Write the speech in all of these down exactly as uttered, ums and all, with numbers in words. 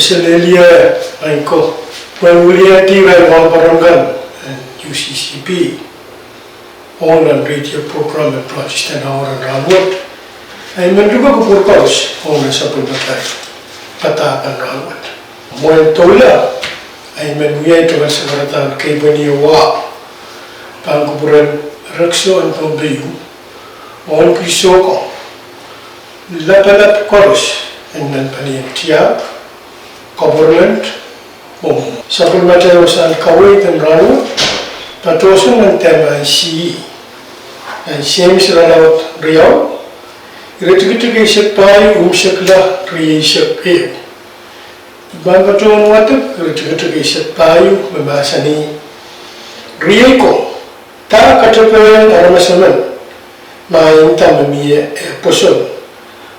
Selehlie, ahi ko, pwehn wiliandi irail wahnpoaron kan en U C C P ong nan radio program en Protestant Hour en rahnwet. Ahi men luke kupwur koaros ong nan sapwellimatail padahk en rahnwet. Mwein doula, ahi men wia tungoal sakaradahn keipweni wa pahn kupwuren Rekso en Pohnpei, ong kilisoko lapalap koaros en nan palien tiahk, government, oh sapwellimatail wasahn kaweid en rahnwet, patohsang nan dehmahn sie, nan Seims irelaud riau, iretikitik eisek pahieu, imwisekla rieisek ehu. I pahn patohwan wadek iretikitik eisek pahieu me mahsanih: Riei ko, dah katepe aramas emen ma e nda me mie eh pwoson,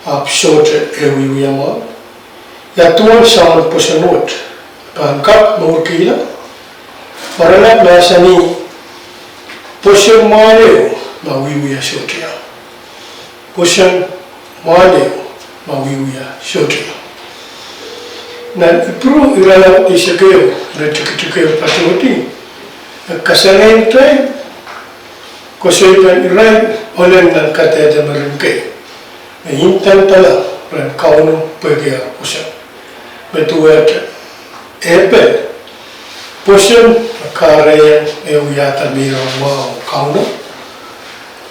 ahpw sohte eh wiewia mwahu? Ia duwen soangen pwoson wet? Pahn kak mourkihla? Oaralap mahsanih: Pwoson mwahl ehu ma wiewia sohte iang. Pwoson mwahl ehu ma wiewia sohte iang. Nan Ipru irelaud eisek ehu, iretikitik ehu patohdi, e kasalehiong kitail koasoipen irail ohl en nan kadehde mering kei me nda pala rehn Kauno pwehki ar pwoson, me duwehte Epel, pwoson me kahrehiong eh wiahda meirohng mwahu ong Kauno;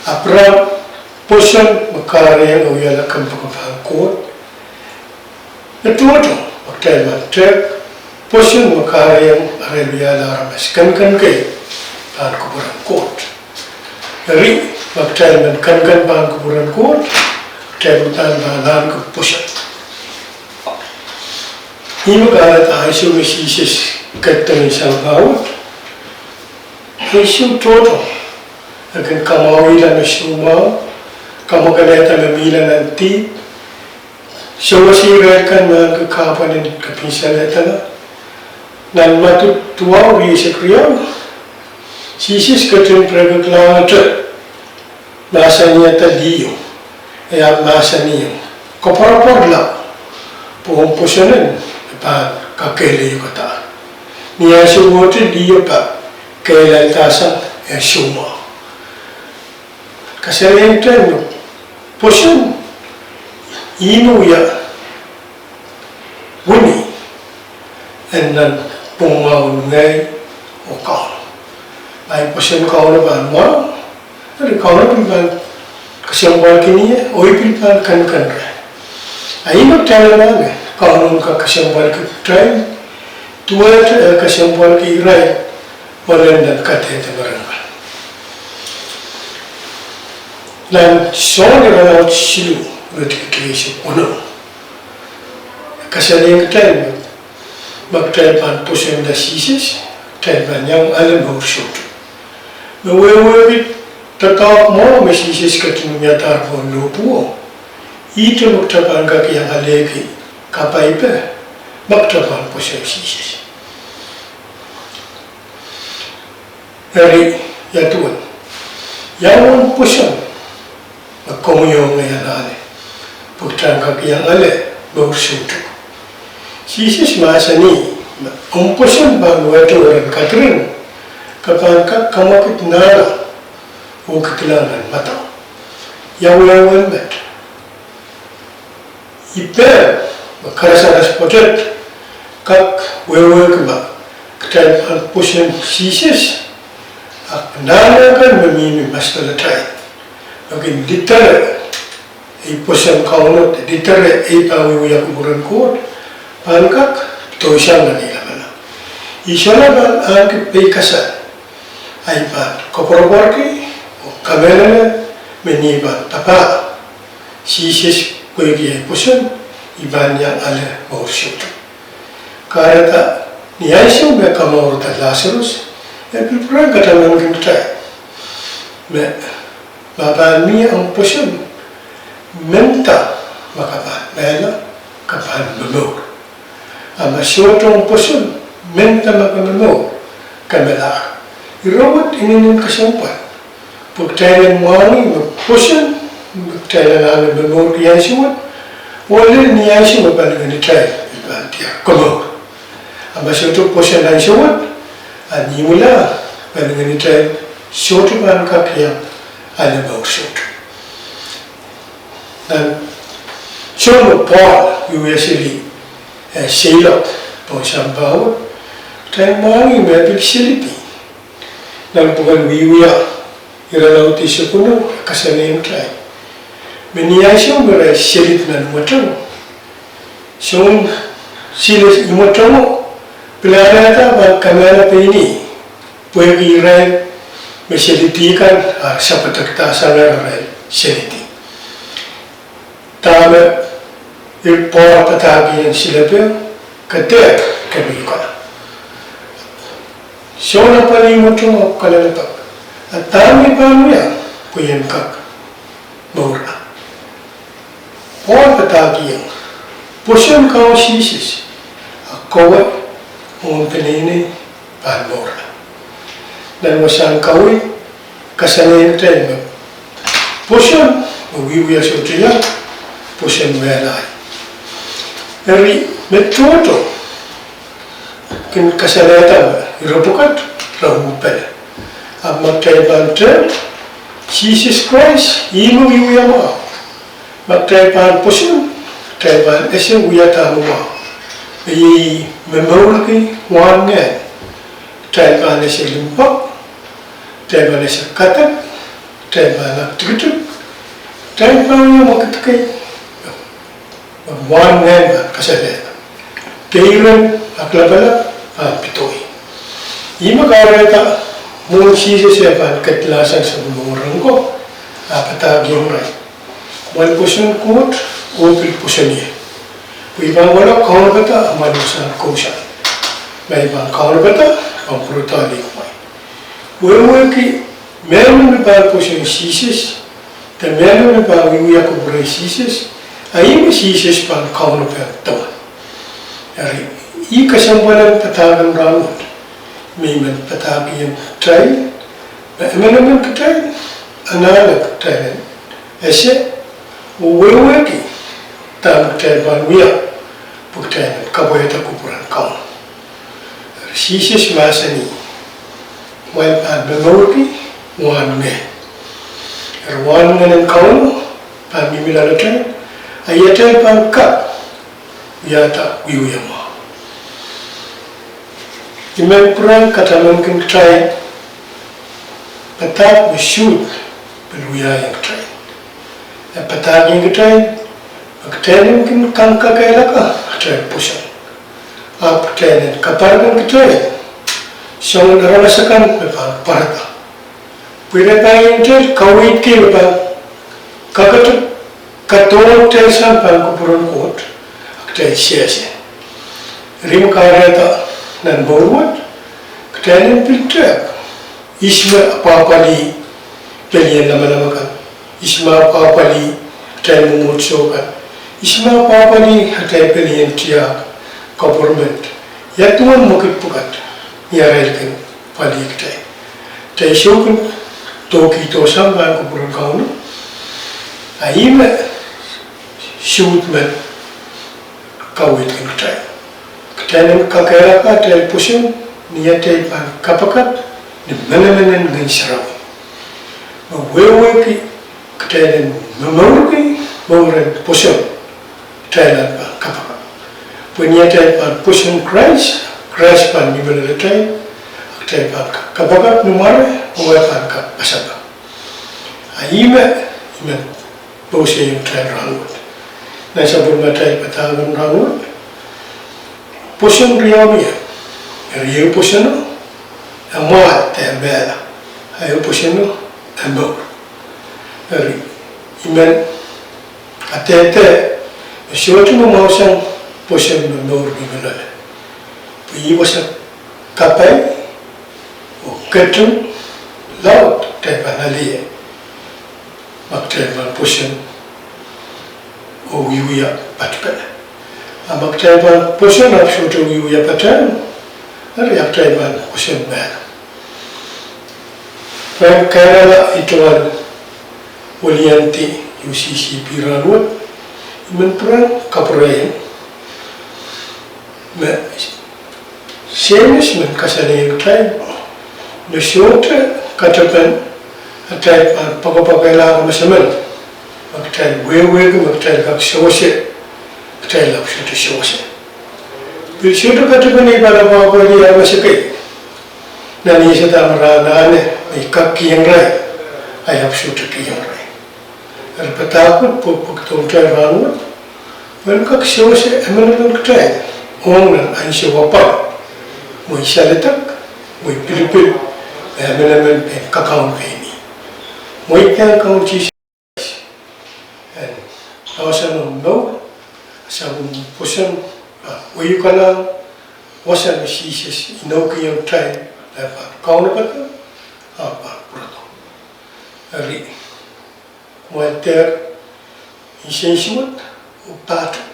Apraam, pwoson me kahrehiong eh wiahla kompoakepahn Koht. Me tohto, ma kitail pahn tehk, pwoson me kahrehiong arail wiahla aramas kenken kei pahn kupwuren Koht. Eri, ma kitail men kenken pahn kupwuren Koht, kitail pahn pahn ahneki pwoson. Ihme kahrehda ansou me Sises ketido ni sampah wet, ansou tohto e kin kamwahwihla me soumwahu, kamwakelehda me mihla nan dihp, sewese irail kan me ahneki kahpwal en kepinsalehda. Nan Madiu duwau rieisek riau, Sises ketin prekekilahngete mahsanihada liho, e ahpw mahsanih: Koapworopworla, pwe omw pwoson en pahn kakehlakahda. Ni ansowohte liho pahn kehlailda sang eh soumwahu. Kasalehiong kitail me pwoson ihme wia wini en nan pwongmwahun ngehi oh Kauno. Ahi pwoson Kauno pahn mwahu, eri Kauno pil pahn kesempwalki ie, oh I pil pahn kenken reh. A ihme kitail anahne Kauno en kak kesempwalki kitail duwehte eh kesempwalki irail ohl en nan kadehde mering kan. Nan Sohn irelaud siluh, iretikitik eisek weneu, kasalehiong kitail me ma kitail pahn pwosonla Sises, kitail pahn iang ale mour soutuk. Me wehwehki doadoahk mwahu me Sises ketin wiadahr pohn lohpwuo, ihte me kitail pahn kak iang alehki kapaipe ma kitail pahn pwoson Sises. Eri, ia duwen, ia uwen pwoson me komwi oh ngehi anahne pwe kitail kak iang ale mour soutuk? Sises mahsanih me omw pwoson pahn wehdo ren kadiring, ke pahn kak kamwakid nahna oh kihdi nan madau. Ia wehwehn met? I pehm me karasaras pwoatet kak wehwehki ma kitail pahn pwoson Sises, ahpw nahna kan me mihmi mas loalatail me kin lidere ei pwoson Kauno, lidere ei pahn wiewia kupwuren Koht, pahn kak dohsang nan ei lamalam. I solahr pahn ahneki peikasal, ahi pahn koapworopworki oh kamehlele me ni pahn papah Sises pwehki ahi pwoson, I pahn iang ale mour soutuk. Kahrehda ni ansou me e kamourada Lasarus, e pil pwurehng katamankin kitail me ma pahn mie omw pwoson, menda ma ke pahn mehla, ke pahn momour. A ma sohte omw pwoson, menda ma ke momour, ke mehla. Ire wet inenen kesempwal pwe kitail en mwahngih me pwoson me kitail anahne momour ni ansou wet, oh lel ni ansou me palingehn kitail pahn komour. A ma sohte pwoson ansou wet, a ni mula, me ngehn itail sohte pahn kak iang ale mour sohte. Nan soangen Pohl wiewia seli, eh, seiloak pohn sampah wet, kitail mwahngih me pil selidi. Nan pwuken Wiewia, irelaud eisek weneu, kasalehiong kitail me ni ansou me irail selid nan imweteng, soangen sile imwetengo pil alehda pahn kamehla pein ih, pwehki irail me selidi kan, a sapwedekda sang irail selidi. Dahme Pohl padahkihong silepe, ke dehr kepikada. Soangen apwalih imwetengo kalelapak. A dahme I pahn wia pwe I en kak mourla? Pohl padahkihong, pwoson Kaun Sises, a kowe, oh peneinei pahn mourla. Nan wasahn kaweid, kasalehiong kitail me pwoson me wiewia sohte iang pwoson mehlel. Eri me tohto kin kasalehda me ire pwukat re uhpene. Ahpw ma kitail pahn dehr Sises Krais, ih me wiewia mwahu. Ma kitail pahn pwoson, kitail pahn ese wia dahme mwahu. Me iei me mourki wahn ngehn. Kitail pahn ese limpoak, kitail pahn ese kadek, kitail pahn aktikitik, kitail pahn wia mwekid kei. Me wahn ngehn pahn kasalehda. Peiren aklapalap pahn pedoi. Ih me kahrehda mwohn Sises e pahn ketlahsang sapwellime rongo, a padahkihong irail, kumwail pwoson Koht oh pil pwoson ie. Pwe I pahn kohla kaunopada amwail wasahn kousoan. Ma I pahn kaunopada, I pahn pwurodohng kumwail. Wehwehki, mehmen me pahn pwoson Sises, de mehmen me pahn wiewia kupwuren Sises, a ih me Sises pahn kaunopada. Eri, ih kesempwal en padahk en rahnwet, me I men padahkihong kitail, me emenemen kitail anahne kitail en ese oh wehwehki dahme kitail pahn wia pwe kitail en kapwaiada kupwuren Kauno. Eri Sises mahsanih, kumwail pahn momourki wahn ngehn. Eri wahn ngehn en Kauno pahn mihmi loalatail, a ietail pahn kak wiahda wiewia mwahu. I men pwurehng katamankihong kitail padahk me Suhd pil wiahiong kitail. E padahkihong kitail me kitail en kin kak kakehlaka atail pwoson, ahpw kitail en kaparakan kitail soangen aramas akan me pahn pwarada. Pwe irail pahn ih kitail kaweid kei me pahn kakete kadohng kitail sang pahn kupwuren Koht, a kitail sehse. Eri me kahrehda nan mour wet, kitail en pil tehk ihs me apwahpwalih pelien lamalam akan, ihs me apwahpwalih atail mwomwohdiso kan, ihs me apwahpwalih atail pelien tiahk, government, ia duwen mwekid pwukat ni arail kin pwalih kitail. Kitail sou kin dohkihdo sang pahn kupwuren Kauno, a ih me Suhd men kaweidkin kitail. Kitail en kakehlaka atail pwoson ni atail pahn kapakap ni emenemen en Ngehn Sarawi, me wehwehki kitail en momourki mouren pwoson, kitail en pahn kapakap. Pwe ni atail pahn pwoson Krais, Krais pahn mihmi loalatail, a kitail pahn kak kapakap ni mware, oh e pahn kak pasapeng. A ih me I men pwousehiong kitail rahnwet. Nan sapwellimatail padahk en rahnwet, pwoson riau mie. Eri ehu pwosono e mwahl de mehla, a ehu pwosono e mour. Eri I men kadehde me sohte mwomwohdiso pwoson me mour mihmi loale. Pwe ih wasa kapai oh ketin laud kitail pahn ale ma kitail pahn pwoson oh wiewia patpene. A ma kitail pahn pwoson ahpw sohte wiewia patehng, eri a kitail pahn pwoson mehla. Pwehn kahrehla I tungoal wiliandi U C C P rahnwet, I men pwurehng kapwurehiong Me Seimas men kasalehiong kitail, me sohte katepen atail pahn poakepoakehla aramas emen, me kitail wehwehki me kitail kak sewese, kitail ahpw sohte sewese. Pil sohte katepen ei pahn apwahpwalih aramas ekei. Nan ih sehse me rahn anahne, me I kak kihong irail, I ahpw sohte kihong irail. Eri padahk wet pwe, pwe kitail rahnwet, pwe en kak sewese emenemen kitail, ong nan ansou wahu, mwein saledek, mwein pilipil, me emenemen pein kakaun pein ih. Mwein Kaun Sises, en, ese nan mour, sapwellime pwoson, ah, wehukala, wasa me Sises inoukihong kitail, eh, pahn kaunopada, ah, pahn pwurodo. Eri, kumwail dehr nsensuwed oh pahtou,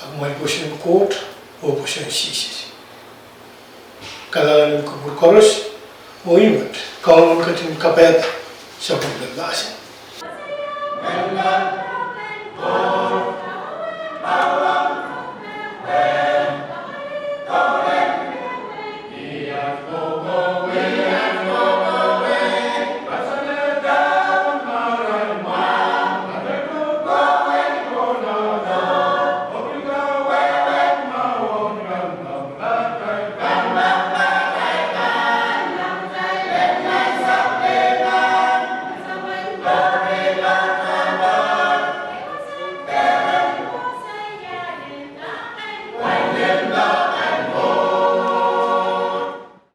ah kumwail pwoson Koht oh pwoson Sises. Kalahngan en kupwur koaros, oh ih met Kauno ketin kapaiada sapwellime mahsen.